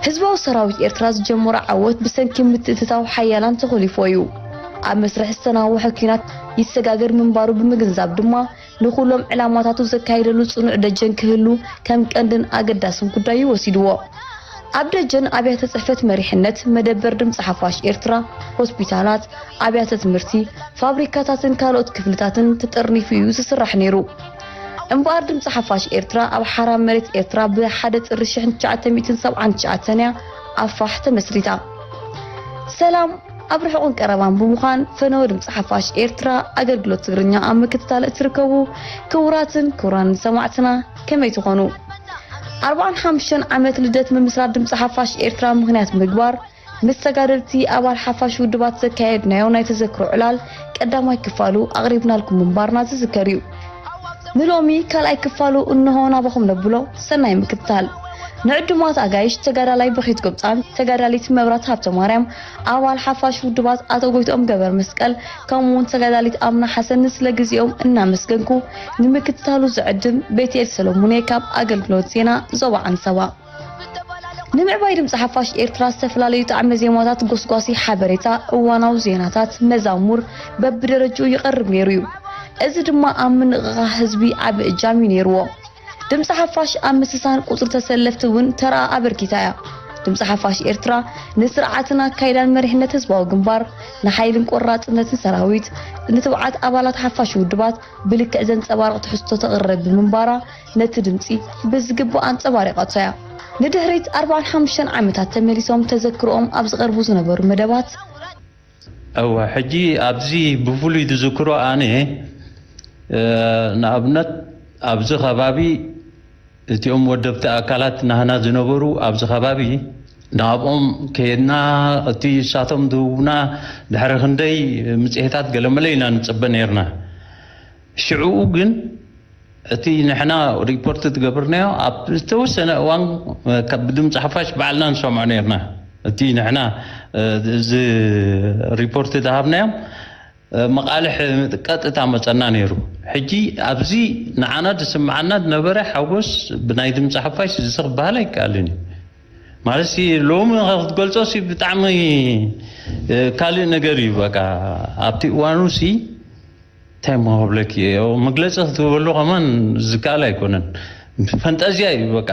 ህዝባዊ ሰራዊት ኤርትራ ዝጀመሮ ዓወት ብሰንኪ ምትእትታው ሓያላን ተኾሊፎ እዩ። ኣብ መስርሕ ዝተናወሐ ኲናት ይሰጋገር ምንባሩ ብምግንዛብ ድማ፣ ንኹሎም ዕላማታቱ ዘካየደሉ ጽኑዕ ደጀን ክህሉ ከም ቀንድን ኣገዳስን ጉዳዩ ወሲድዎ። ኣብ ደጀን ኣብያተ ጽሕፈት መሪሕነት፣ መደበር ድምጺ ሓፋሽ ኤርትራ፣ ሆስፒታላት፣ ኣብያተ ትምህርቲ፣ ፋብሪካታትን ካልኦት ክፍልታትን ተጠርኒፉ እዩ ዝስራሕ ነይሩ። እምበኣር ድምጺ ሓፋሽ ኤርትራ ኣብ ሓራ መሬት ኤርትራ ብ ሓደ ጥሪ ሽሕን ትሽዓተ ሚእትን ሰብዓን ትሽዓተን እያ ኣብ ፋሕ ተመስሪታ። ሰላም ኣብ ርሑቕን ቀረባን ብምዃን ፈነወ ድምጺ ሓፋሽ ኤርትራ ኣገልግሎት ትግርኛ ኣብ ምክትታል እትርከቡ ክቡራትን ክቡራን ሰማዕትና ከመይ ትኾኑ? ኣርባዓን ሓሙሽተን ዓመት ልደት ምምስራት ድምጺ ሓፋሽ ኤርትራ ምኽንያት ምግባር፣ ምስ ተጋደልቲ ኣባል ሓፋሽ ውድባት ዘካየድናዮ ናይ ተዘክሮ ዕላል ቀዳማይ ክፋሉ ኣቕሪብናልኩም ምንባርና ዝዝከር እዩ። ንሎሚ ካልኣይ ክፋሉ እንሆ ናባኹም ነብሎ። ሰናይ ምክትታል። ንዕዱማት ኣጋይሽ ተጋዳላይ በኺት ጎብፃን ተጋዳሊት መብራት ሃብተማርያም፣ ኣባል ሓፋሽ ውድባት ኣቶ ጎይትኦም ገበር መስቀል፣ ከምኡ እውን ተጋዳሊት ኣምና ሓሰን ንስለ ግዜኦም እናመስገንኩ፣ ንምክትታሉ ዝዕድም ቤትኤል ሰሎሙን እየ ካብ ኣገልግሎት ዜና ዞባ ዓንሰባ። ንምዕባይ ድምፂ ሓፋሽ ኤርትራ ዝተፈላለዩ ጣዕመ ዜማታት፣ ጎስጓሲ ሓበሬታ፣ እዋናዊ ዜናታት፣ መዛሙር በብደረጅኡ ይቐርብ ነይሩ እዩ። እዚ ድማ ኣብ ምንቕቓሕ ህዝቢ ዓቢ እጃም እዩ ነይርዎ። ድምፂ ሓፋሽ ኣብ ምስሳን ቁፅሪ ተሰለፍቲ እውን ተራ ኣበርኪታ እያ። ድምፂ ሓፋሽ ኤርትራ ንስርዓትን ኣካይዳን መሪሕነት ህዝባዊ ግንባር፣ ንሓይልን ቆራፅነትን ሰራዊት፣ ንትብዓት ኣባላት ሓፋሽ ውድባት ብልክዕ ዘንፀባርቕ ትሕዝቶ ተቕርብ ብምንባራ፣ ነቲ ድምፂ ብዝግባእ ኣንፀባሪቓቶ እያ። ንድሕሪት ኣርባዓን ሓሙሽተን ዓመታት ተመሊሶም ተዘክሮኦም ኣብ ዝቐርቡ ዝነበሩ መደባት፣ እወ፣ ሕጂ ኣብዚ ብፍሉይ ዝዝክሮ ኣነ፣ እ፣ ንኣብነት ኣብዚ ከባቢ እቲኦም ወደብቲ ኣካላት ናህና ዝነበሩ ኣብዚ ከባቢ ናብኦም ከየድና እቲ እሳቶም ዝህቡና ድሕሪ ክንደይ ምጽሄታት ገለመለ ኢና ንጽበ ነይርና። ሽዕኡ ግን እቲ ንሕና ሪፖርት ዝገበርናዮ ኣብ ዝተወሰነ እዋን ካብ ድምፂ ሓፋሽ ባዕልና ንሰምዖ ነይርና። እቲ ንሕና፣ እ፣ እዚ ሪፖርት ዝሃብናዮም፣ እ፣ መቓልሕ ቀጥታ መፀና ነይሩ። ሕጂ ኣብዚ ንዓና ዝስምዓና ዝነበረ ሓጎስ ብናይ ድምፂ ሓፋሽ እዚ ክበሃል ኣይከኣልን እዩ። ማለት ሲ ሎሚ ክትገልፆ ሲ ብጣዕሚ፣ እ፣ ካልእ ነገር እዩ። በቃ ኣብቲ እዋኑ ሲ እንታይ እሞ ክብለኪ፣ ያው መግለፂ ክትህበሉ ከማን ዝከኣል ኣይኮነን። ፈንጠዝያ እዩ በቃ።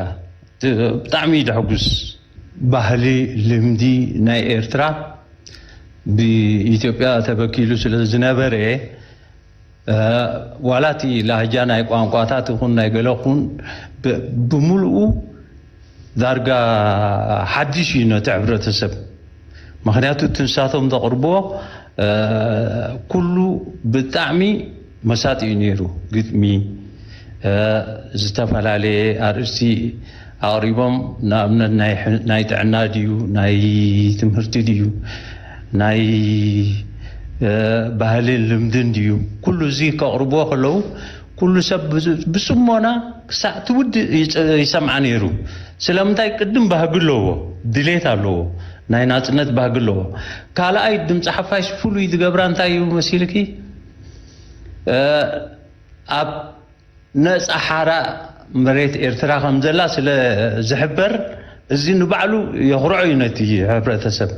ት-፣ ብጣዕሚ እዩ ዘሐጉስ። ባህሊ፣ ልምዲ ናይ ኤርትራ ብኢትዮጵያ ተበኪሉ ስለ ዝነበረ፣ እ፣ ዋላ እቲ ላህጃ ናይ ቋንቋታት ይኹን ናይ ገለ ኩን ብ-፣ ብምልኡ ዳርጋ ሓድሽ እዩ ነቲ ሕብረተሰብ። ምኽንያቱ እቲ ንሳቶም ዘቕርብዎ፣ እ፣ ኩሉ ብጣዕሚ መሳጢ እዩ ነይሩ። ግጥሚ፣ እ፣ ዝተፈላለየ ኣርእስቲ ኣቕሪቦም፣ ንኣብነት ናይ ሕ-፣ ናይ ጥዕና ድዩ፣ ናይ ትምህርቲ ድዩ፣ ናይ፣ እ፣ ባህልን ልምድን ድዩ፣ ኩሉ እዚ ከቕርብዎ ከለዉ፣ ኩሉ ሰብ ብዝ-፣ ብጽሞና ክሳዕ ትውድእ ይጸ-፣ ይሰምዓ ነይሩ። ስለምንታይ? ቅድም ባህጊ ኣለዎ፣ ድሌት ኣለዎ፣ ናይ ናጽነት ባህጊ ኣለዎ። ካልኣይ ድምጺ ሓፋሽ ፍሉይ ዝገብራ እንታይ እዩ መሲልኪ? እ፣ ኣብ ነጻ ሓራ መሬት ኤርትራ ከም ዘላ ስለ ዝሕበር፣ እዚ ንባዕሉ የኹርዖ እዩ ነቲ ሕብረተሰብ።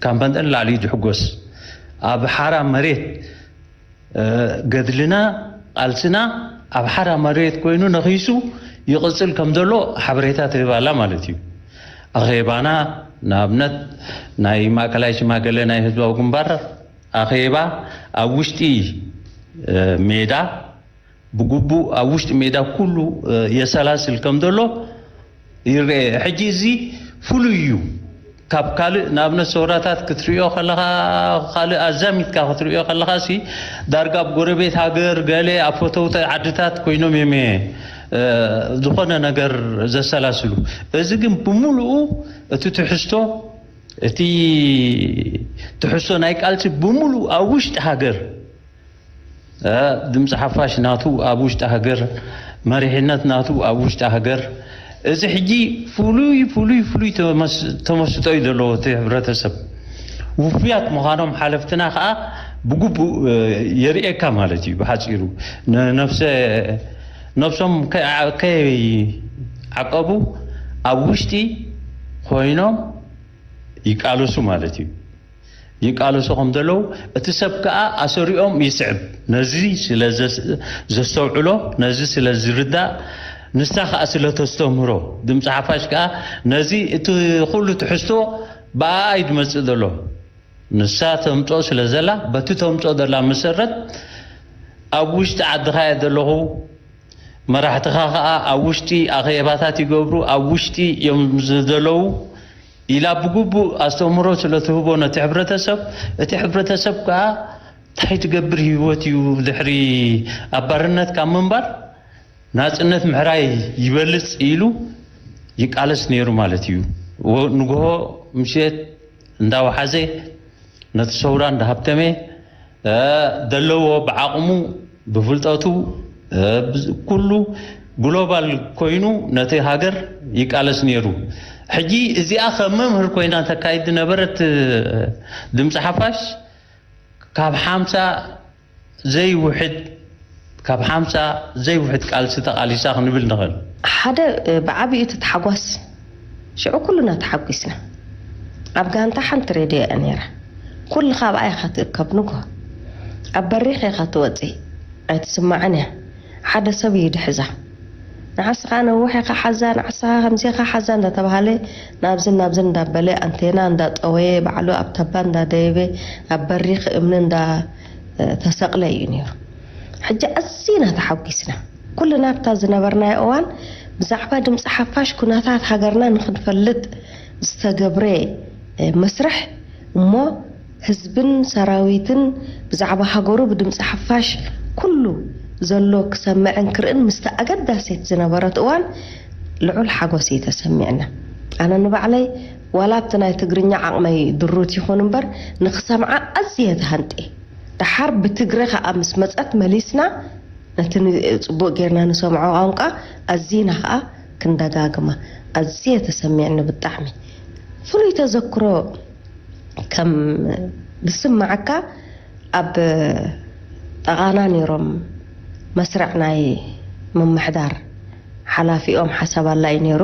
ካብ መጠን ላዕሊ እዩ ዝሕጎስ። ኣብ ሓራ መሬት፣ እ፣ ገድልና፣ ቃልስና ኣብ ሓራ መሬት ኮይኑ ነኺሱ ይቕጽል ከም ዘሎ ሓበሬታ ትህብ ኣላ ማለት እዩ። ኣኼባና፣ ንኣብነት፣ ናይ ማእከላይ ሽማግለ ናይ ህዝባዊ ግንባር ኣኼባ ኣብ ውሽጢ፣ እ፣ ሜዳ፣ ብግቡእ ኣብ ውሽጢ ሜዳ ኩሉ፣ እ፣ የሰላስል ከም ዘሎ ይረአ። ሕጂ እዚ ፍሉይ እዩ። ካብ ካልእ፣ ንኣብነት፣ ሰውራታት ክትርእዮ ከለኻ፣ ካልእ ኣዛሚድካ ክትርእዮ ከለኻ ሲ፣ ዳርጋ ኣብ ጎረቤት ሃገር፣ ገለ ኣብ ፈተውቲ ዓድታት ኮይኖም እዮም፣ እ፣ ዝኾነ ነገር ዘሰላስሉ። እዚ ግን ብምሉኡ እቲ ትሕዝቶ፣ እቲ ትሕዝቶ ናይ ቃልሲ ብምሉኡ ኣብ ውሽጢ ሃገር፣ እ፣ ድምፂ ሓፋሽ ናቱ ኣብ ውሽጢ ሃገር፣ መሪሕነት ናቱ ኣብ ውሽጢ ሃገር። እዚ ሕጂ ፍሉይ፣ ፍሉይ፣ ፍሉይ ተመስ-፣ ተመስጦ እዩ ዘለዎ እቲ ሕብረተሰብ። ውፉያት ምዃኖም ሓለፍትና ከዓ ብግቡእ፣ እ፣ የርእየካ ማለት እዩ። ብሓፂሩ፣ ን-፣ ነፍሰ-፣ ነፍሶም ከ-፣ ከይዓቀቡ ኣብ ውሽጢ ኮይኖም ይቃለሱ ማለት እዩ። ይቃለሱ ከም ዘለዉ እቲ ሰብ ከኣ ኣሰሪኦም ይስዕብ። ነዚ ስለ ዘስ-፣ ዘስተውዕሎ፣ ነዚ ስለ ዝርዳእ፣ ንሳ ከኣ ስለ ተስተምህሮ፣ ድምፂ ሓፋሽ ከኣ ነዚ እቲ ኩሉ ትሕዝቶ ብኣኣ እዩ ዝመፅእ ዘሎ። ንሳ ተምፅኦ ስለ ዘላ፣ በቲ ተምፅኦ ዘላ መሰረት ኣብ ውሽጢ ዓድኻ እየ ዘለኹ፣ መራሕትኻ ኸኣ ኣብ ውሽጢ ኣኼባታት ይገብሩ፣ ኣብ ውሽጢ እዮም ዘለዉ ኢላ ብግቡእ ኣስተምህሮ ስለ ትህቦ ነቲ ሕብረተሰብ፣ እቲ ሕብረተሰብ ከኣ እንታይ ትገብር ህይወት እዩ ድሕሪ ኣብ ባርነት ካብ ምንባር ናጽነት ምሕራይ ይበልጽ ኢሉ ይቃለስ ነይሩ ማለት እዩ። ወ-፣ ንግሆ ምሸት እንዳወሓዘ ነቲ ሰውራ እንዳሃብተመ፣ እ፣ ዘለዎ ብዓቕሙ፣ ብፍልጠቱ፣ እ፣ ብዝ-፣ ኩሉ ግሎባል ኮይኑ ነቲ ሃገር ይቃለስ ነይሩ። ሕጂ እዚኣ ከም መምህር ኮይና ተካይድ ዝነበረት፣ እ፣ ድምፂ ሓፋሽ ካብ ሓምሳ ዘይውሕድ፣ ካብ ሓምሳ ዘይውሕድ ቃልሲ ተቓሊሳ ክንብል ንኽእል። ሓደ፣ እ፣ ብዓቢኡ እቲ ታሕጓስ፣ ሽዑ ኩልና ተሓጒስና። ኣብ ጋንታ ሓንቲ ሬድዮ እያ ነይራ። ኩልኻ ኣብኣ ኢኻ ትእከብ ንግሆ። ኣብ በሪኽ ኢኻ ትወጽእ። ኣይትስማዕን እያ። ሓደ ሰብ እዩ ድሕዛ። ንዓስኻ ነውሕ ኢኻ ሓዛ፣ ንዓስኻ ከምዚ ኢኻ ሓዛ እንዳተባሃለ ናብዝን ናብዝን እንዳበለ ኣንቴና እንዳጠወየ ባዕሉ ኣብ ተባ እንዳደየበ ኣብ በሪኽ እምኒ እንዳ ተሰቕለ እዩ ነይሩ። ሕጂ ኣዚና ተሓጒስና። ኩልና ኣብታ ዝነበርናዮ እዋን ብዛዕባ ድምፂ ሓፋሽ ኩነታት ሃገርና ንኽንፈልጥ ዝተገብረ፣ እ፣ መስርሕ እሞ ህዝብን ሰራዊትን ብዛዕባ ሃገሩ ብድምፂ ሓፋሽ ኩሉ ዘሎ ክሰምዕን ክርእን ምስቲ ኣገዳሲት ዝነበረት እዋን ልዑል ሓጎስ እዩ ተሰሚዕና። ኣነ ንባዕለይ ዋላ ኣብቲ ናይ ትግርኛ ዓቕመይ ድሩት ይኹን እምበር ንኽሰምዓ ኣዝየ ተሃንጥየ። ደሓር ብትግረ ኸኣ ምስ መጸት መሊስና ነቲ ን-፣ ጽቡቕ ጌርና ንሰምዖ ቋንቋ ኣዚና ኸኣ ክንደጋግማ። ኣዝየ ተሰሚዕኒ ብጣዕሚ። ፍሉይ ተዘክሮ ከም ዝስምዓካ ኣብ ጠቓና ነይሮም መስርዕ ናይ ምምሕዳር ሓላፊኦም ሓሳብ ኣላ እዩ ነይሩ።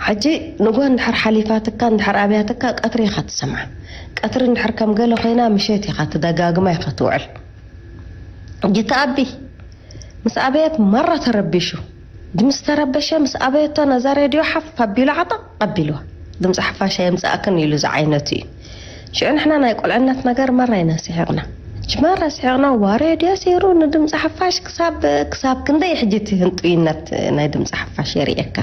ሕጂ ንግሆ እንድሕር ሓሊፋትካ፣ እንድሕር ኣብያትካ፣ ቀትሪ ኢኻ ትሰምዓ። ቀትሪ እንድሕር ከም ገለ ኮይና፣ ምሸት ኢኻ ትደጋግማ ኢኻ ትውዕል። ሕጂ እቲ ኣቢ ምስ ኣበየት መራ ተረቢሹ። ምስ ተረበሸ፣ ምስ ኣበየቶ ነዛ ሬድዮ ሓፍ ኣቢሉ ዓጠቕ ኣቢልዋ። ድምፂ ሓፋሽ ኣየምፅኣክን ኢሉ ዝዓይነቱ እዩ። ሽዑ ንሕና ናይ ቁልዕነት ነገር መራ ኢና ስሒቕና። ሕጂ መራ ስሒቕና፣ ዋ ሬድዮ ሲሩ ንድምፂ ሓፋሽ ክሳብ፣ ክሳብ ክንደይ ሕጂ እቲ ህንጡይነት ናይ ድምፂ ሓፋሽ የርእየካ።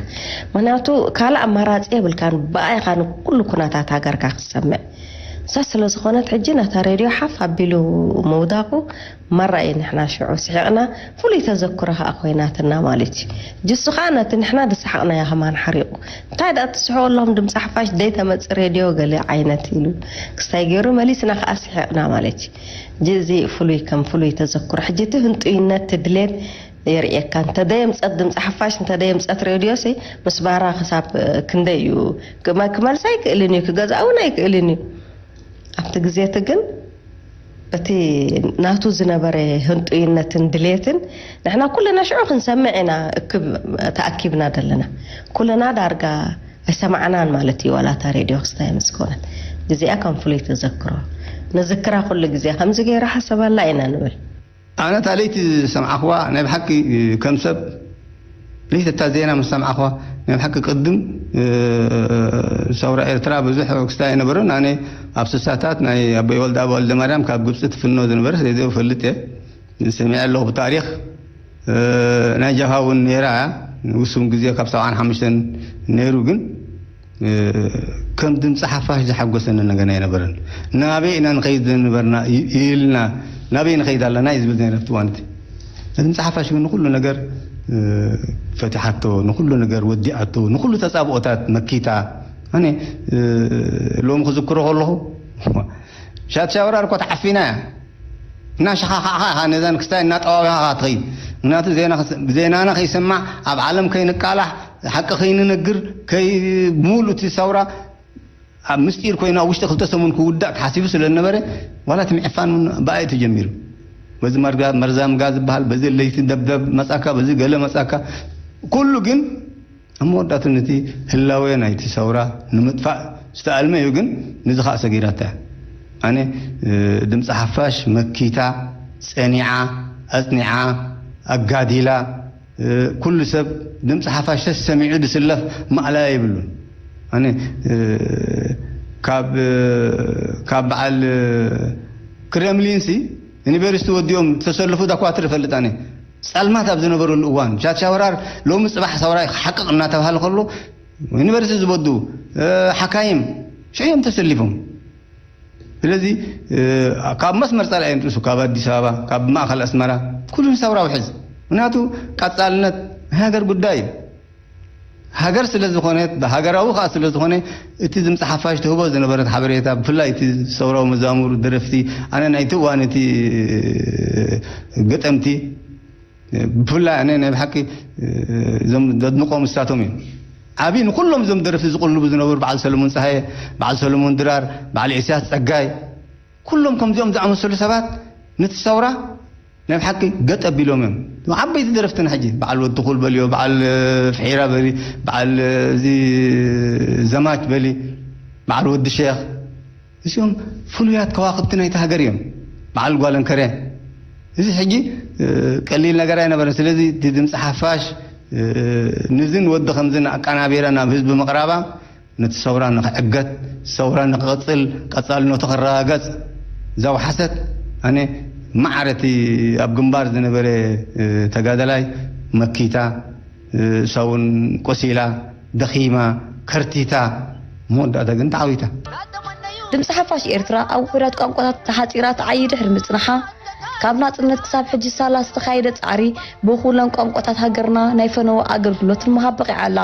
ምኽንያቱ ካልእ ኣማራፂ የብልካን፣ ብኣ ኢኻ ንኩሉ ኩነታት ሃገርካ ክትሰምዕ። እሳ ስለ ዝኾነት ሕጂ ነታ ሬድዮ ሓፍ ኣቢሉ ምውዳቑ መራ እዩ ንሕና ሽዑ ስሒቕና፣ ፍሉይ ተዘክሮ ኸኣ ኮይናትና ማለት እዩ። ጅሱ ኸኣ ነቲ ንሕና ዝሰሓቕናዮ ከማን ሓሪቑ፣ "እንታይ ደኣ ትስሕቑ ኣለኹም ድምፂ ሓፋሽ ደይተመጽእ ሬድዮ?" ገለ ዓይነት ኢሉ ክስታይ ገይሩ መሊስና ኸኣ ስሒቕና ማለት እዩ። ሕጂ እዚ ፍሉይ ከም ፍሉይ ተዘክሮ። ሕጂ እቲ ህንጡይነት፣ እቲ ድሌት የርእየካ። እንተ ደየምጸት ድምፂ ሓፋሽ፣ እንተ ደየምጸት ሬድዮሲ ምስ ባራ ክሳብ ክንደይ እዩ? ክመ-፣ ክመልስ ኣይክእልን እዩ፣ ክገዝኣ እውን ኣይክእልን እዩ። ኣብቲ ግዜ እቲ ግን እቲ ናቱ ዝነበረ ህንጡይነትን ድሌትን ንሕና ኩልና ሽዑ ክንሰምዕ ኢና እክብ ተኣኪብና ዘለና። ኩልና ዳርጋ ኣይሰማዕናን ማለት እዩ፣ ዋላ እታ ሬድዮ ክስታይ ምስ ኮነት። እዚኣ ከም ፍሉይ ተዘክሮ ንዝክራ ኩሉ ግዜ። ከምዚ ገይራ ሓሰባላ ኢና ንብል። ኣነ እታ ለይቲ ዝሰምዓኽዋ ናይ ብሓቂ ከም ሰብ ለይቲ እታ ዜና ምስ ሰምዓኽዋ ናይ ብሓቂ ቅድም፣ እ፣ ሰውራ ኤርትራ ብዙሕ ክስታይ ኣይነበሮን። ኣነ ኣብ ስሳታት ናይ ኣቦይ ወልደኣብ ወልደማርያም ካብ ግብጺ ትፍኖ ዝነበረ ስለዚ እፈልጥ እየ። ሰሚዐ ኣለኹ ብታሪኽ። እ፣ ናይ ጃኻ እውን ነይራ እያ። ውሱን ግዜ ካብ ሰብዓን ሓሙሽተን ነይሩ ግን እ፣ ከም ድምፂ ሓፋሽ ዘሓጎሰኒ ነገር ኣይነበረን። ናበይ ኢና ንኸይድ ዝነበርና ይ-፣ ይልና፣ ናበይ ንኸይድ ኣለና እዩ ዝብል ነይረ ኣብቲ እዋን እቲ። ድምፂ ሓፋሽ ግን ንኹሉ ነገር፣ እ፣ ፈቲሓቶ፣ ንኹሉ ነገር ወዲዓቶ፣ ንኹሉ ተጻብኦታት መኪታ። ኣነ፣ እ፣ ሎሚ ክዝክሮ ከለኹ፣ ሻት ሻውራር እኮ ተዓፊና እያ። እናሸኻኻዕኻ ኢኻ ነዛ ንክስታይ እናጠዋዊኻ ኢኻ ትኸይድ። ምክንያቱ ዜና ክስ-፣ ዜናና ከይሰማዕ፣ ኣብ ዓለም ከይንቃላሕ፣ ሓቂ ከይንነግር፣ ከይ-፣ ሙሉ እቲ ሰውራ ኣብ ምስጢር ኮይኑ ኣብ ውሽጢ ክልተ ሰሙን ክውዳእ ተሓሲቡ ስለ ዝነበረ፣ ዋላ እቲ ምዕፋን እውን ብኣይ ተጀሚሩ። በዚ መርጋ-፣ መርዛም ጋዝ ዝበሃል፣ በዚ ለይቲ ደብደብ መጻካ፣ በዚ ገለ መጻካ፣ ኩሉ ግን ኣብ መወዳእቱ ነቲ ህላዌ ናይቲ ሰውራ ንምጥፋእ ዝተኣልመ እዩ፣ ግን ንዚ ኸኣ ሰጊራታ። ኣነ ድምፂ ሓፋሽ መኪታ፣ ፀኒዓ፣ ኣፅኒዓ፣ ኣጋዲላ፣ ኩሉ ሰብ ድምፂ ሓፋሽ ተሰሚዑ ዝስለፍ ማእለያ የብሉን። ኣነ ካብ ካብ በዓል ክረምሊንሲ ዩኒቨርሲቲ ወዲኦም ተሰልፉ ዳኳትር እፈልጥ ኣነ። ጸልማት ኣብ ዝነበረሉ እዋን ሻት ሻወራር ሎሚ ጽባሕ ሰውራይ ክሓቅቕ እናተባሃለ ከሎ ዩኒቨርሲቲ ዝበዱ ሓካይም ሽዑ እዮም ተሰሊፎም። ስለዚ ካብ መስመር ጸላኢ ንርእሱ ካብ ኣዲስ ኣበባ ካብ ማእኸል ኣስመራ ኩሉ ንሰውራ ውሕዝ። ምክንያቱ ቀጻልነት ናይ ሃገር ጉዳይ እዩ። ሃገር ስለ ዝኾነት ብሃገራዊ ከዓ ስለ ዝኾነ እቲ ድምፂ ሓፋሽ ትህቦ ዝነበረት ሓበሬታ ብፍላይ እቲ ሰውራዊ መዛሙር ደረፍቲ ኣነ ናይቲ እዋን እቲ ገጠምቲ ብፍላይ ኣነ ናይ ብሓቂ እዞም ዘድንቆም ንሳቶም እዮም። ዓብዪ ንኩሎም እዞም ደረፍቲ ዝቕልቡ ዝነበሩ በዓል ሰለሞን ፀሃየ፣ በዓል ሰለሞን ድራር፣ በዓል ኢሳያስ ፀጋይ ኩሎም ከምዚኦም ዝኣመሰሉ ሰባት ነቲ ሰውራ ናይ ብሓቂ ገጥ ኣቢሎም እዮም። ዓበይቲ ደረፍትና ሕጂ በዓል ወዲ ኩል በልዮ፣ በዓል ፍሒራ በሊ፣ በዓል እዚ ዘማች በሊ፣ በዓል ወዲ ሼኽ እዚኦም ፍሉያት ከዋኽብቲ ናይቲ ሃገር እዮም። በዓል ጓለንከርያ እዚ ሕጂ ቀሊል ነገር ኣይነበረን። ስለዚ እቲ ድምፂ ሓፋሽ ንዝን ወዲ ከምዝን ኣቀናቢራ ናብ ህዝቢ ምቕራባ ነቲ ሰውራ ንክዕገት ሰውራ ንክቕፅል ቀፃልነቱ ክረጋገፅ ዘውሓሰት ኣነ ማዕረ እቲ ኣብ ግንባር ዝነበረ ተጋደላይ መኪታ እሳ እውን ቆሲላ ደኺማ ከርቲታ መወዳእታ ግን ተዓዊታ። ድምፂ ሓፋሽ ኤርትራ ኣብ ውሑዳት ቋንቋታት ተሓፂራ ትዓዪ ድሕሪ ምፅንሓ ካብ ናፅነት ክሳብ ሕጂ ሳላ ዝተኻየደ ፃዕሪ ብኹለን ቋንቋታት ሃገርና ናይ ፈነወ ኣገልግሎት ንምሃብ በቒዓ ኣላ።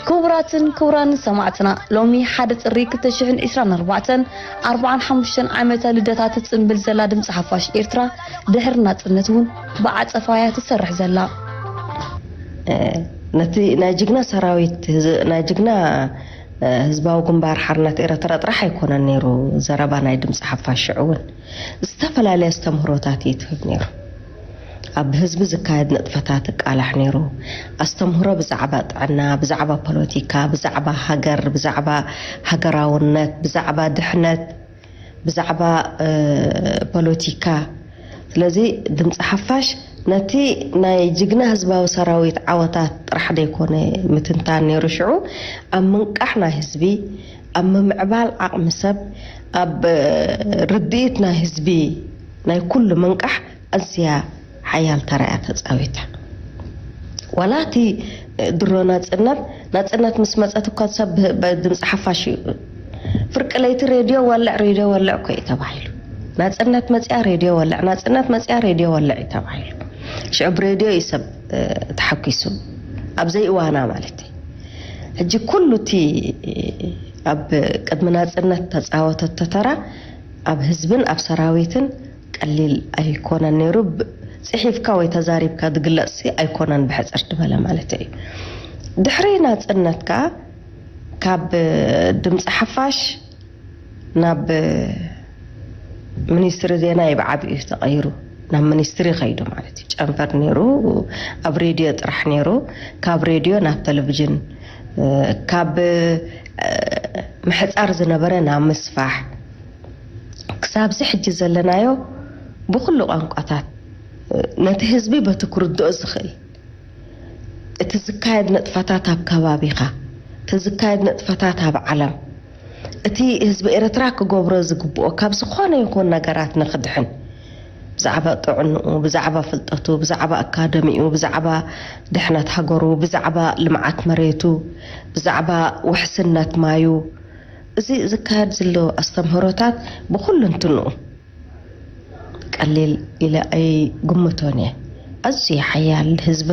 ክቡራትን ክቡራንን ሰማዕትና ሎሚ ሓደ ጥሪ ክልተ ሽሕን ዕስራን ኣርባዕተን ኣርብዓን ሓሙሽተን ዓመተ ልደታ ትፅንብል ዘላ ድምፂ ሓፋሽ ኤርትራ ድሕሪ ናፅነት እውን ብዓፀፋ እያ ትሰርሕ ዘላ። ነቲ ናይ ጅግና ሰራዊት ናይ ጅግና ህዝባዊ ግንባር ሓርነት ኤረትራ ጥራሕ ኣይኮነን ነይሩ ዘረባ ናይ ድምፂ ሓፋሽ ሽዑ እውን ዝተፈላለየ ኣስተምህሮታት እዩ ትህብ ነይሩ። ኣብ ህዝቢ ዝካየድ ንጥፈታት እቃላሕ ነይሩ። ኣስተምህሮ ብዛዕባ ጥዕና፣ ብዛዕባ ፖለቲካ፣ ብዛዕባ ሃገር፣ ብዛዕባ ሃገራውነት፣ ብዛዕባ ድሕነት፣ ብዛዕባ ፖለቲካ። ስለዚ ድምፂ ሓፋሽ ነቲ ናይ ጅግና ህዝባዊ ሰራዊት ዓወታት ጥራሕ ደይኮነ ምትንታን ነይሩ ሽዑ ኣብ ምንቃሕ ናይ ህዝቢ ኣብ ምምዕባል ዓቕሚ ሰብ ኣብ ርድኢት ናይ ህዝቢ ናይ ኩሉ ምንቃሕ ኣዝያ ሓያል ተራ እያ ተፃዊታ። ዋላ እቲ ድሮ ናፅነት ናፅነት ምስ መፀት እኳ ሰብ ድምፂ ሓፋሽ እዩ። ፍርቂ ለይቲ ሬድዮ ወልዕ ሬድዮ ወልዕ እኮ እዩ ተባሂሉ። ናፅነት መፅያ ሬድዮ ወልዕ ናፅነት መፅያ ሬድዮ ወልዕ እዩ ተባሂሉ። ሽዑ ብሬድዮ እዩ ሰብ ተሓኪሱ ኣብ ዘይእዋና ማለት እዩ። ሕጂ ኩሉ እቲ ኣብ ቅድሚ ናፅነት ተፃወተቶ ተራ ኣብ ህዝብን ኣብ ሰራዊትን ቀሊል ኣይኮነን ነይሩ። ፅሒፍካ ወይ ተዛሪብካ ዝግለፅ ሲ ኣይኮነን ብሕፅር ዝበለ ማለት እዩ። ድሕሪ ናፅነት ከዓ ካብ ድምፂ ሓፋሽ ናብ ሚኒስትሪ ዜና እዩ ብዓብዩ ተቐይሩ። ናብ ሚኒስትሪ ከይዱ ማለት እዩ። ጨንፈር ነይሩ ኣብ ሬድዮ ጥራሕ ነይሩ። ካብ ሬድዮ ናብ ቴሌቪዥን ካብ ምሕፃር ዝነበረ ናብ ምስፋሕ ክሳብዚ ሕጂ ዘለናዮ ብኩሉ ቋንቋታት ነቲ ህዝቢ በቲ ክርድኦ ዝኽእል እቲ ዝካየድ ንጥፈታት ኣብ ከባቢኻ እቲ ዝካየድ ንጥፈታት ኣብ ዓለም እቲ ህዝቢ ኤርትራ ክገብሮ ዝግብኦ ካብ ዝኾነ ይኹን ነገራት ንኽድሕን ብዛዕባ ጥዕንኡ ብዛዕባ ፍልጠቱ ብዛዕባ ኣካደሚኡ ብዛዕባ ድሕነት ሃገሩ ብዛዕባ ልምዓት መሬቱ ብዛዕባ ውሕስነት ማዩ እዚ ዝካየድ ዘሎ ኣስተምህሮታት ብኹሉ እንትንኡ ቀሊል ኢለ ኣይግምቶን እየ። ኣዝዩ ሓያል ንህዝቢ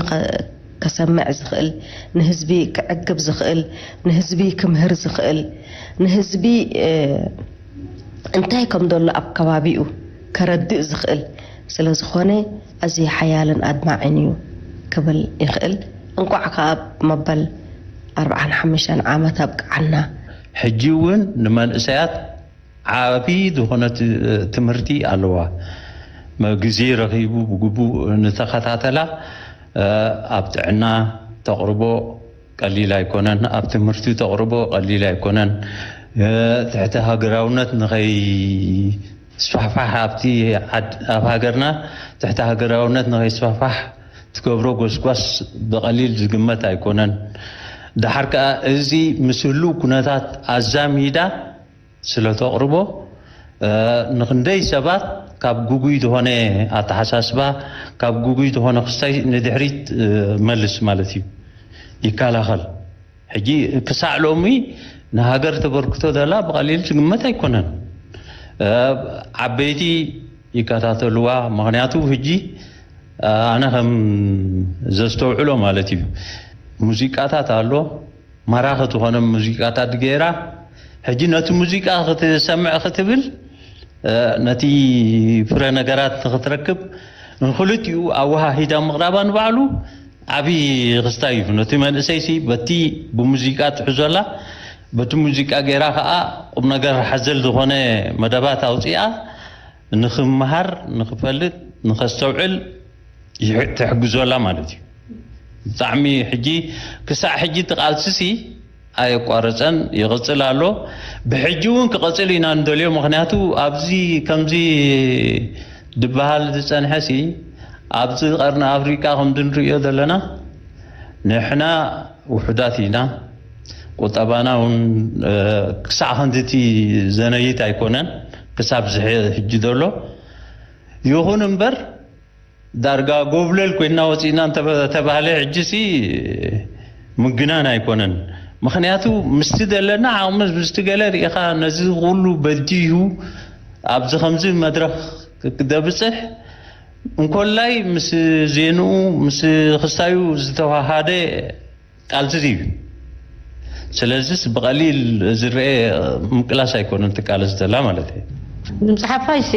ከሰምዕ ዝኽእል፣ ንህዝቢ ክዕግብ ዝኽእል፣ ንህዝቢ ክምህር ዝኽእል፣ ንህዝቢ እንታይ ከም ዘሎ ኣብ ከባቢኡ ከረድእ ዝኽእል ስለ ዝኾነ ኣዝዩ ሓያልን ኣድማዒን እዩ ክብል ይኽእል። እንቋዕ ከኣ መበል ኣርብዓን ሓሙሽተን ዓመት ኣብቅዓና። ሕጂ እውን ንመንእሰያት ዓቢ ዝኾነ ትምህርቲ ኣለዋ። ግዜ ረኺቡ ብግቡእ ንተኸታተላ ኣብ ጥዕና ተቕርቦ ቀሊል ኣይኮነን። ኣብ ትምህርቲ ተቕርቦ ቀሊል ኣይኮነን። ትሕቲ ሃገራውነት ንኸይስፋሕፋሕ ኣብቲ ኣብ ሃገርና ትሕቲ ሃገራውነት ንኸይስፋሕፋሕ ትገብሮ ጎስጓስ ብቐሊል ዝግመት ኣይኮነን። ደሓር ከኣ እዚ ምስ ህሉው ኩነታት ኣዛሚዳ ስለ ተቕርቦ ንክንደይ ሰባት ካብ ግጉይ ዝኾነ ኣተሓሳስባ ካብ ግጉይ ዝኾነ ክስታይ ንድሕሪት መልስ ማለት እዩ፣ ይከላኸል። ሕጂ ክሳዕ ሎሚ ንሃገር ተበርክቶ ዘላ ብቐሊል ዝግመት ኣይኮነን። ዓበይቲ ይከታተልዋ። ምኽንያቱ ሕጂ ኣነ ከም ዘስተውዕሎ ማለት እዩ፣ ሙዚቃታት ኣሎ፣ ማራኺ ዝኾነ ሙዚቃታት ገይራ፣ ሕጂ ነቲ ሙዚቃ ክትሰምዕ ክትብል ነቲ ፍረ ነገራት ንክትረክብ ንክልቲኡ ኣወሃሂዳ ምቕራባ ንባዕሉ ዓብዪ ክስታይ እዩ። ነቲ መንእሰይሲ በቲ ብሙዚቃ ትሕዞላ፣ በቲ ሙዚቃ ገይራ ከዓ ቁም ነገር ሓዘል ዝኾነ መደባት ኣውፂኣ ንክምሃር፣ ንክፈልጥ፣ ንከስተውዕል ትሕግዞላ ማለት እዩ። ብጣዕሚ ሕጂ ክሳዕ ሕጂ እቲ ቃልስሲ ኣየቋረፀን ይቕፅል ኣሎ። ብሕጂ እውን ክቐፅል ኢና ንደልዮ። ምኽንያቱ ኣብዚ ከምዚ ድበሃል ዝፀንሐሲ ኣብዚ ቀርኒ ኣፍሪቃ ከምዚ ንርእዮ ዘለና ንሕና ውሑዳት ኢና። ቁጠባና እውን ክሳዕ ክንድቲ ዘነይት ኣይኮነን ክሳብ ሕጂ ዘሎ። ይኹን እምበር ዳርጋ ጎብለል ኮይና ወፂእና እንተተባህለ ሕጂሲ ምግናን ኣይኮነን። ምኽንያቱ ምስቲ ዘለና ዓቕሚ ምስቲ ገለ ርኢኻ ነዚ ኩሉ በዲሁ ኣብዚ ከምዚ መድረኽ ክደብፅሕ እንኮላይ ምስ ዜንኡ ምስ ክስታዩ ዝተዋሃደ ቃልሲ እዩ። ስለዚስ ብቐሊል ዝረአ ምቅላስ ኣይኮነን ትቃለስ ዘላ ማለት እዩ። ድምፂ ሓፋሽ ሲ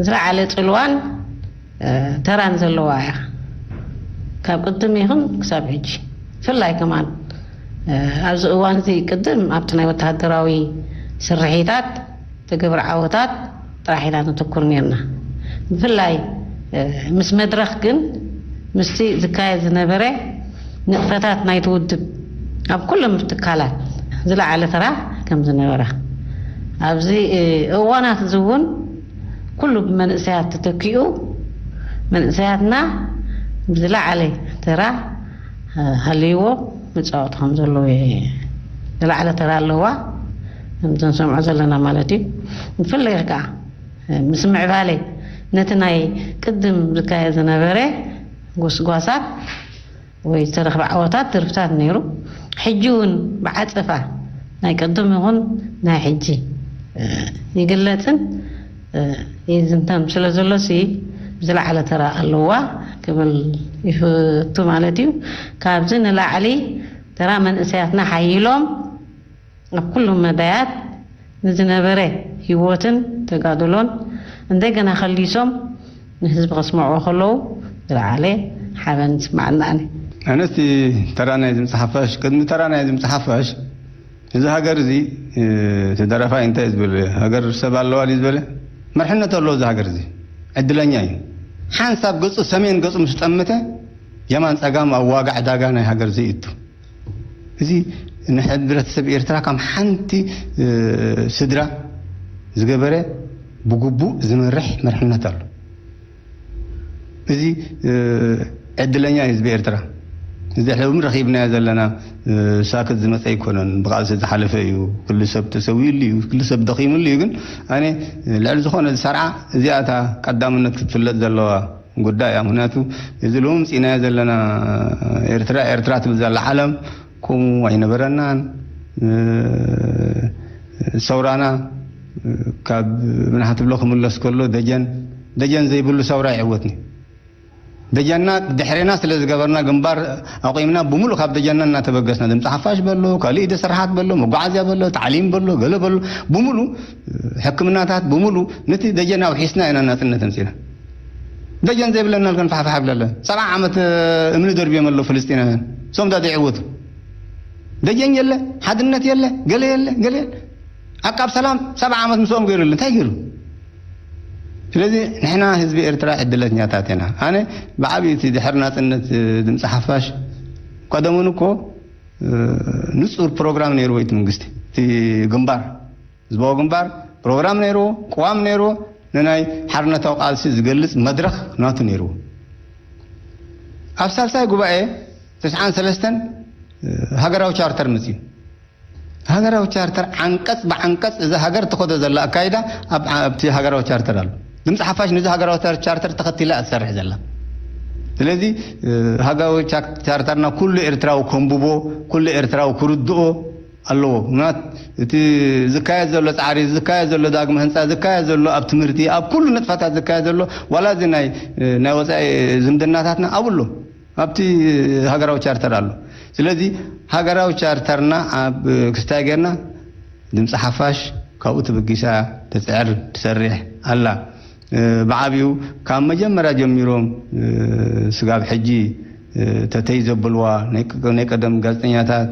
ዝለዓለ ፅልዋን ተራን ዘለዋ እያ። ካብ ቅድም ይኹን ክሳብ ሕጂ ብፍላይ ከማን ኣብዚ እዋን እዚ ቅድም ኣብቲ ናይ ወተሃደራዊ ስርሒታት ትግብር ዓወታት ጥራሕ ኢና ነተኩር ነርና። ብፍላይ ምስ መድረኽ ግን ምስቲ ዝካየድ ዝነበረ ንጥፈታት ናይቲ ውድብ ኣብ ኩሎም ትካላት ዝለዓለ ተራ ከም ዝነበራ ኣብዚ እዋናት እዚ እውን ኩሉ ብመንእሰያት ተተኪኡ መንእሰያትና ብዝለዓለ ተራ ሃልይዎ መፃወቲ ከም ዘለዎ ዝለዓለ ተራ ኣለዋ ከምዚ ንሰምዖ ዘለና ማለት እዩ። ብፍላይ ከዓ ምስ ምዕባለ ነቲ ናይ ቅድም ዝካየድ ዝነበረ ጎስጓሳት ወይ ዝተረኽበ ዓወታት ትርፍታት ነይሩ። ሕጂ እውን ብዓፀፋ ናይ ቅድም ይኹን ናይ ሕጂ ይግለፅን ይዝንተን ስለ ዘሎ ሲ ዝለዓለ ተራ ኣለዋ ክብል ይፍቱ ማለት እዩ። ካብዚ ንላዕሊ ተራ መንእሰያትና ሓይሎም ኣብ ኩሉ መዳያት ንዝነበረ ህይወትን ተጋድሎን እንደገና ከሊሶም ንህዝቢ ከስምዕዎ ከለዉ ዝለዓለ ሓበን ይስማዓና ኣነ። ኣነስ ተራ ናይ ድምፂ ሓፋሽ ቅድሚ ተራ ናይ ድምፂ ሓፋሽ እዚ ሃገር እዚ እቲ ደራፋይ እንታይ እዩ ዝብል ሃገር ሰብ ኣለዋ ድዩ ዝበለ መርሕነት ኣለዎ እዚ ሃገር እዚ ዕድለኛ እዩ። ሓንሳብ ገፁ ሰሜን ገፁ ምስ ጠምተ የማን ፀጋም ኣብ ዋጋ ዕዳጋ ናይ ሃገር እዚ ይእቱ። እዚ ንሕብረተሰብ ኤርትራ ከም ሓንቲ ስድራ ዝገበረ ብግቡእ ዝመርሕ መርሕነት ኣሎ። እዚ ዕድለኛ እዩ ህዝቢ ኤርትራ። እዚ ሕዚ ረኺብናዮ ዘለና ሳክት ዝመፀ ኣይኮነን፣ ብቃልሲ ዝሓለፈ እዩ። ኩሉ ሰብ ተሰዊኡሉ እዩ፣ ኩሉ ሰብ ደኺሙሉ እዩ። ግን ኣነ ልዕሊ ዝኾነ ዝሰርዓ እዚኣ እታ ቀዳምነት ክትፍለጥ ዘለዋ ጉዳይ እያ። ምክንያቱ እዚ ሎሚ መፂእናዮ ዘለና ኤርትራ ኤርትራ ትብል ዘላ ዓለም ከምኡ ኣይነበረናን። ሰውራና ካብ ምናሓ ትብሎ ክምለስ ከሎ ደጀን ደጀን ዘይብሉ ሰውራ ይዕወትኒ። ደጀንና ድሕሬና ስለ ዝገበርና ግንባር ኣቑምና ብምሉእ ካብ ደጀንና እናተበገስና ድምፂ ሓፋሽ በሎ ካልእ ኢደ ስርሓት በሎ መጓዓዝያ በሎ ታዕሊም በሎ ገለ በሎ ብምሉእ ሕክምናታት ብምሉእ ነቲ ደጀን ኣውሒስና ኢና ናፅነት ኣምፂና። ደጀን ዘይብለና ልከን ፋሕፋሕ ብለለ ሰብዓ ዓመት እምኒ ደርብዮም ኣለዉ ፍልስጢናውያን ሶም ዳ ዘይዕወቱ ደጀን የለ ሓድነት የለ ገለ የለ ገለ የለ ዓቃብ ሰላም ሰብዓ ዓመት ምስኦም ገይሩ ኣሎ እንታይ ገይሩ? ስለዚ ንሕና ህዝቢ ኤርትራ ዕድለኛታት ኢና። ኣነ ብዓብይቲ ድሕሪ ናፅነት ድምፂ ሓፋሽ ቀደሙን እኮ ንፁር ፕሮግራም ነይርዎ እቲ መንግስቲ፣ እቲ ግንባር፣ ህዝባዊ ግንባር ፕሮግራም ነይርዎ፣ ቅዋም ነይርዎ፣ ንናይ ሓርነታዊ ቃልሲ ዝገልፅ መድረኽ ናቱ ነይርዎ። ኣብ ሳልሳይ ጉባኤ ተስዓን ሰለስተን ሃገራዊ ቻርተር መፅዩ። ሃገራዊ ቻርተር ዓንቀፅ ብዓንቀፅ እዛ ሃገር ትኸዶ ዘላ ኣካይዳ ኣብቲ ሃገራዊ ቻርተር ኣሎ። ድምፂ ሓፋሽ ነዚ ሃገራዊ ቻርተር ተኸቲላ እያ ትሰርሕ ዘላ። ስለዚ ሃገራዊ ቻርተርና ኩሉ ኤርትራዊ ከንብቦ፣ ኩሉ ኤርትራዊ ክርድኦ ኣለዎ። ምክንያት እቲ ዝካየድ ዘሎ ፃዕሪ፣ ዝካየድ ዘሎ ዳግመ ህንፃ፣ ዝካየድ ዘሎ ኣብ ትምህርቲ፣ ኣብ ኩሉ ንጥፈታት ዝካየድ ዘሎ ዋላ እዚ ናይ ናይ ወፃኢ ዝምድናታትና ኣብኡ ኣሎ፣ ኣብቲ ሃገራዊ ቻርተር ኣሎ። ስለዚ ሃገራዊ ቻርተርና ኣብ ክስታይ ጌርና ድምፂ ሓፋሽ ካብኡ ትብጊሳ ትፅዕር ትሰርሕ ኣላ። ብዓብኡ ካብ መጀመርያ ጀሚሮም ስጋብ ሕጂ ተተይ ዘብልዋ ናይ ቀደም ጋዜጠኛታት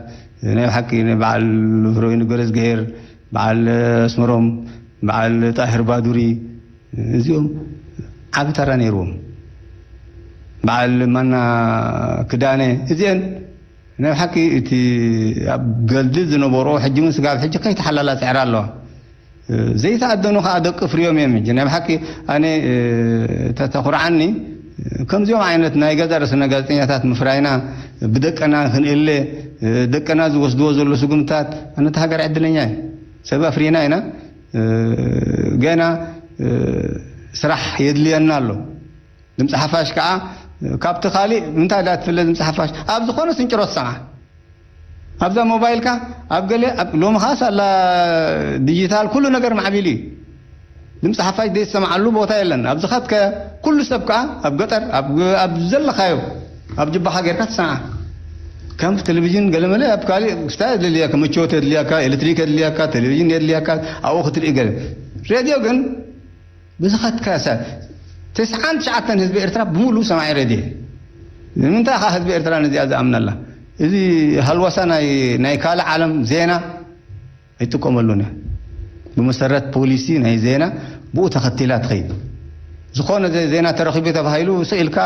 ናይ ሓቂ በዓል ፍረወይኒ ገረዝግሄር፣ በዓል ኣስመሮም፣ በዓል ጣህር ባዱሪ፣ እዚኦም ዓቢ ተራ ነይርዎም። በዓል ማና ክዳነ፣ እዚአን ናይ ሓቂ እቲ ኣብ ገልዲ ዝነበሮ ሕጂ እውን ስጋብ ሕጂ ከይተሓላላ ፅዕራ ኣለዋ። ዘይተኣደኑ ከዓ ደቂ ፍርዮም እዮም። ሕጂ ናይ ሓቂ ኣነ ተተኩርዓኒ ከምዚኦም ዓይነት ናይ ገዛ ርእስና ጋዜጠኛታት ምፍራይና፣ ብደቀና ክንእለ ደቀና ዝወስድዎ ዘሎ ስጉምታት ኣነቲ ሃገር ዕድለኛ እዩ። ሰብ ኣፍሪና ኢና፣ ገና ስራሕ የድልየና ኣሎ። ድምፂ ሓፋሽ ከዓ ካብቲ ካሊእ እንታይ ዳ ትፍለ ድምፂ ሓፋሽ ኣብ ዝኾነ ስንጭሮ ትሰምዓ። ኣብዛ ሞባይልካ ኣብ ገለ ሎሚ ከዓስ ኣላ ዲጂታል ኩሉ ነገር ማዕቢሉ እዩ። ድምፂ ሓፋሽ ዘይትሰምዓሉ ቦታ የለን። ኣብዚ ከትከ ኩሉ ሰብ ከዓ ኣብ ገጠር ኣብ ዘለካዮ ኣብ ጅባኻ ጌርካ ትሰምዓ። ከም ቴሌቪዥን ገለመለ ኣብ ካሊእ ክስታይ የድልየካ፣ ምቾት የድልየካ፣ ኤሌክትሪክ የድልየካ፣ ቴሌቪዥን የድልየካ፣ ኣብኡ ክትርኢ ገለ። ሬድዮ ግን ብዝኸትካ ሰብ ተስዓን ትሽዓተን ህዝቢ ኤርትራ ብምሉእ ሰማዒ ሬድዮ። ንምንታይ ኸዓ ህዝቢ ኤርትራ ነዚኣ ዝኣምነላ? እዚ ሃልዋሳ ናይ ካልእ ዓለም ዜና ኣይጥቀመሉን እያ። ብመሰረት ፖሊሲ ናይ ዜና ብኡ ተኸቲላ ትኸይድ። ዝኾነ ዜና ተረኺቡ ተባሂሉ ስኢልካ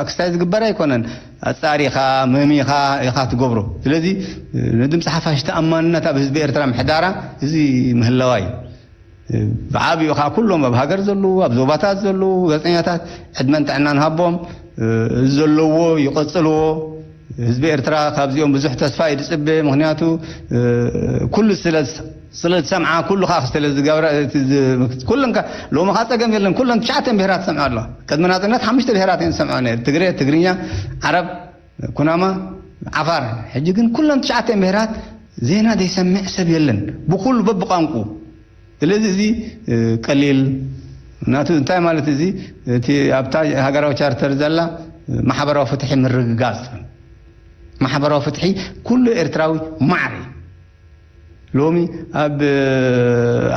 ክስታይ ዝግበር ኣይኮነን። ኣጻሪኻ መሚኻ ኢኻ ትገብሮ። ስለዚ ንድምፂ ሓፋሽ ተኣማንነት ኣብ ህዝቢ ኤርትራ ምሕዳራ እዚ ምህላዋ እዩ። ብዓብኡ ከዓ ኩሎም ኣብ ሃገር ዘለዉ ኣብ ዞባታት ዘለዉ ጋዜጠኛታት ዕድመን ጥዕናን ሃቦም፣ እዚ ዘለዎ ይቐፅልዎ። ህዝቢ ኤርትራ ካብዚኦም ብዙሕ ተስፋ እዩ ዝፅበ። ምክንያቱ ኩሉ ስለ ስለ ዝሰምዓ፣ ኩሉ ከዓ ስለ ዝገብራ፣ ኩለን ሎሚ ከዓ ፀገም የለን። ኩለን ትሽዓተን ብሄራት ዝሰምዓ ኣለዋ። ቅድሚ ናፅነት ሓሙሽተ ብሄራት እየን ዝሰምዓ ነይሩ፣ ትግሬ፣ ትግርኛ፣ ዓረብ፣ ኩናማ፣ ዓፋር። ሕጂ ግን ኩለን ትሽዓተን ብሄራት ዜና ዘይሰምዕ ሰብ የለን፣ ብኩሉ በብቋንቁ። ስለዚ እዚ ቀሊል ናቱ እንታይ ማለት እዚ እቲ ኣብታ ሃገራዊ ቻርተር ዘላ ማሕበራዊ ፍትሒ ምርግጋፅ፣ ማሕበራዊ ፍትሒ ኩሉ ኤርትራዊ ማዕረ ሎሚ ኣብ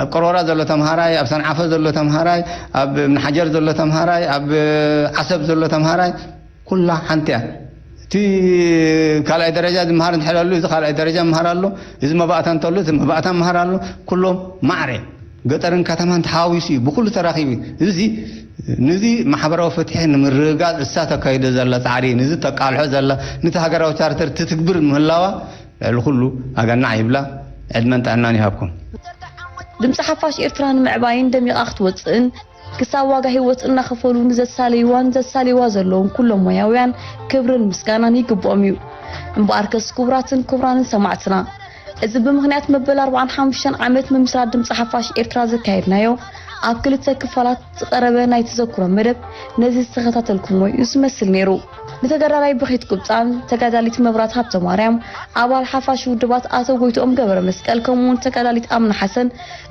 ኣብ ቀሮራ ዘሎ ተምሃራይ፣ ኣብ ሰንዓፈ ዘሎ ተምሃራይ፣ ኣብ እምኒ ሓጀር ዘሎ ተምሃራይ፣ ኣብ ዓሰብ ዘሎ ተምሃራይ ኩላ ሓንቲ እያ። እቲ ካልኣይ ደረጃ ዝምሃር እንድሕር ኣሎ፣ እዚ ካልኣይ ደረጃ ምሃር ኣሎ፣ እዚ መባእታ እንተሎ፣ እዚ መባእታ ምሃር ኣሎ። ኩሎም ማዕረ ገጠርን ከተማን ተሓዋዊሱ እዩ፣ ብኩሉ ተራኺቡ እዩ። እዚ ንዚ ማሕበራዊ ፍትሒ ንምርግጋፅ እሳ ተካይዶ ዘላ ፃዕሪ፣ ንዚ ተቃልሖ ዘላ፣ ነቲ ሃገራዊ ቻርተር ትትግብር ምህላዋ ልዕሊ ኩሉ ኣገናዕ ይብላ። ዕድመን ጥዕናን ይሃብኩም። ድምፂ ሓፋሽ ኤርትራ ንምዕባይን ደሚቓ ክትወፅእን ክሳብ ዋጋ ህይወት እናኸፈሉ ንዘሳለይዋን ዘሳልይዋ ዘለውን ኩሎም ሞያውያን ክብርን ምስጋናን ይግብኦም እዩ። እምበኣርከስ ክቡራትን ክቡራንን ሰማዕትና፣ እዚ ብምኽንያት መበል ኣርባዓን ሓሙሽተን ዓመት ምምስራት ድምፂ ሓፋሽ ኤርትራ ዘካየድናዮ ኣብ ክልተ ክፋላት ዝቐረበ ናይ ተዘክሮ መደብ ነዚ ዝተኸታተልኩሞ እዩ ዝመስል ነይሩ። ንተጋዳላይ ብኺት ቁብፃን ተጋዳሊት መብራት ሃብተማርያም፣ ኣባል ሓፋሽ ውድባት ኣቶ ጎይትኦም ገብረ መስቀል፣ ከምኡውን ተጋዳሊት ኣምና ሓሰን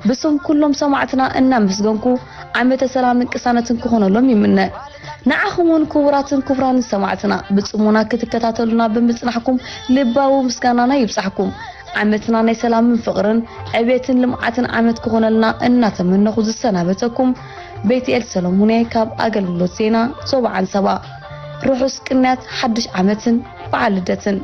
ብስም ኩሎም ሰማዕትና እናመስገንኩ ዓመተ ሰላምን ቅሳነትን ክኾነሎም ይምነ። ንዓኹም እውን ክቡራትን ክቡራንን ሰማዕትና ብፅሞና ክትከታተሉና ብምፅናሕኩም ልባዊ ምስጋናና ይብፃሕኩም። ዓመትና ናይ ሰላምን ፍቕርን ዕቤትን ልምዓትን ዓመት ክኾነልና እናተመነኹ ዝሰናበተኩም ቤትኤል ሰሎሙን እየ ካብ ኣገልግሎት ዜና ዞባ ዓንሰባ። ርሑስ ቅንያት ሓድሽ ዓመትን በዓል ልደትን።